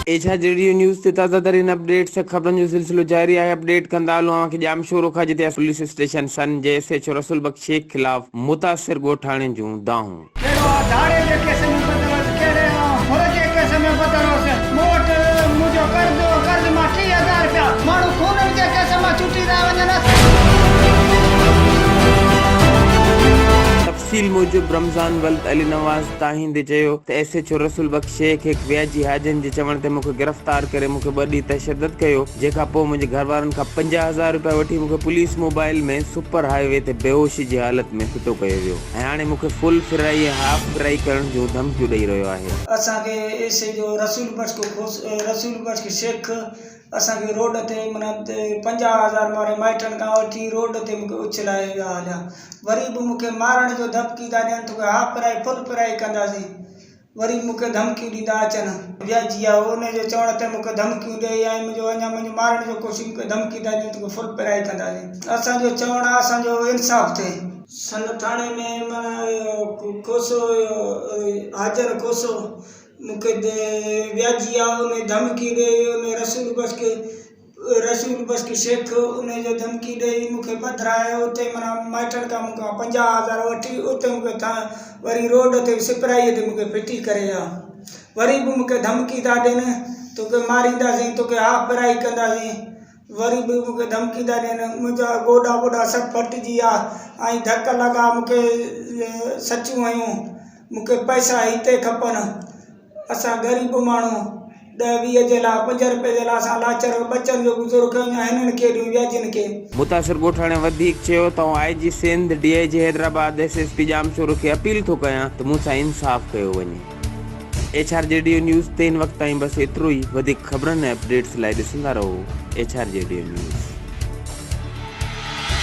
H R G D news تي تازه ترين اپڊيٽس ۽ خبرن جو سلسلو جاري آهي اپڊيٽ ڪندا هلون اوهان کي ڄامشورو کان جتي پوليس اسٽيشن سن جي ايس ايڇ او رسول بخش شيخ خلاف متاثر ڳوٺاڻين جون دانهون. ڪهڙو آ ڌاڙي جي ڪيس ۾ ٻڌل هوس ڪهڙي آ ڦر جي ڪيس ۾ ٻڌل هوس مون وٽ منهنجو قرض هو قرض مان 30,000 رپيا ماڻهو خونن جي ڪيس مان ڇٽي ٿا وڃن. تفصيل موجب رمضان ولد علي نواز دانهيندي چيو ته S H O Rasool Bakhsh Shaikh هڪ وياجي حاجين جي چوڻ تي مون کي گرفتار ڪري مون کي ٻه ڏينهن تشدد ڪيو جنهن کان پوء منهنجي گهروارن کان 50 هزار رپيا وٺي مون کي police mobile ۾ super highway تي بيهوشي جي حالت ۾ ڦٽو ڪيو ويو ۽ هاڻي مون کي فل فرائي ۽ هاف فرائي ڪرڻ جون ڌمڪيون ڏئي رهيو آهي. اسان کي ايس ايچ او رسول بخش رسول بخش شيخ اسان کي روڊ تي معنيٰ 50 هزار ماري مائٽن کان وٺي روڊ تي مون کي اڇلائي ويا هليا وري به مون کي مارڻ جو ڌمڪي ٿا ڏين توکي هاف فرائي فل فرائي ڪنداسين وري مون کي ڌمڪيون ڏيندا اچن. وياجي آهي ان جي چوڻ تي مون کي ڌمڪيون ڏئي ۽ منهنجو اڃا منهنجو مارڻ جو ڪوشش مون کي ڌمڪي ٿا ڏين توکي فل فرائي ڪنداسين اسان جو چوڻ آهي اسان جو انصاف ٿئي. سن ٿاڻي ۾ معنيٰ اهو کوسو اهو حاجن کوسو مون کي وياجي آ ان ڌمڪي ڏئي ان رسول بخش کي رسول بخش شيخ ان جو ڌمڪي ڏئي مون کي پڌرائي اتي معنيٰ مائٽن کان مون کان 50 هزار وٺي اتي مون کي ٿا وري روڊ تي سپرائي تي مون کي ڦٽي ڪري ويا وري به مون کي ڌمڪي ٿا ڏين توکي مارينداسين توکي هاف فرائي ڪنداسين وري به مون کي ڌمڪي ٿا ڏين منهنجا گوڏا ووڏا سڀ ڦٽجي ويا ۽ ڌڪ لڳا مون کي سچون هيون مون کي پئسا هتي کپن. اسان غريب ماڻهو ڏهه 20 جي لاء پنج رپئي جي لاء اسان لاچار ٻچن جو گذارو ڪيون يا هنن کي ڏيون وياجين کي. متاثر ڳوٺاڻي وڌيڪ چيو ته آئون I G Sindh, D I G Hyderabad, S S P Jamshoro کي اپيل ٿو ڪيان ته مون سان انصاف ڪيو وڃي. H R G D news تي هن وقت تائين بس ايترو ئي، وڌيڪ خبرن ۽ اپڊيٽس لاء ڏسندا رهو H R G D news.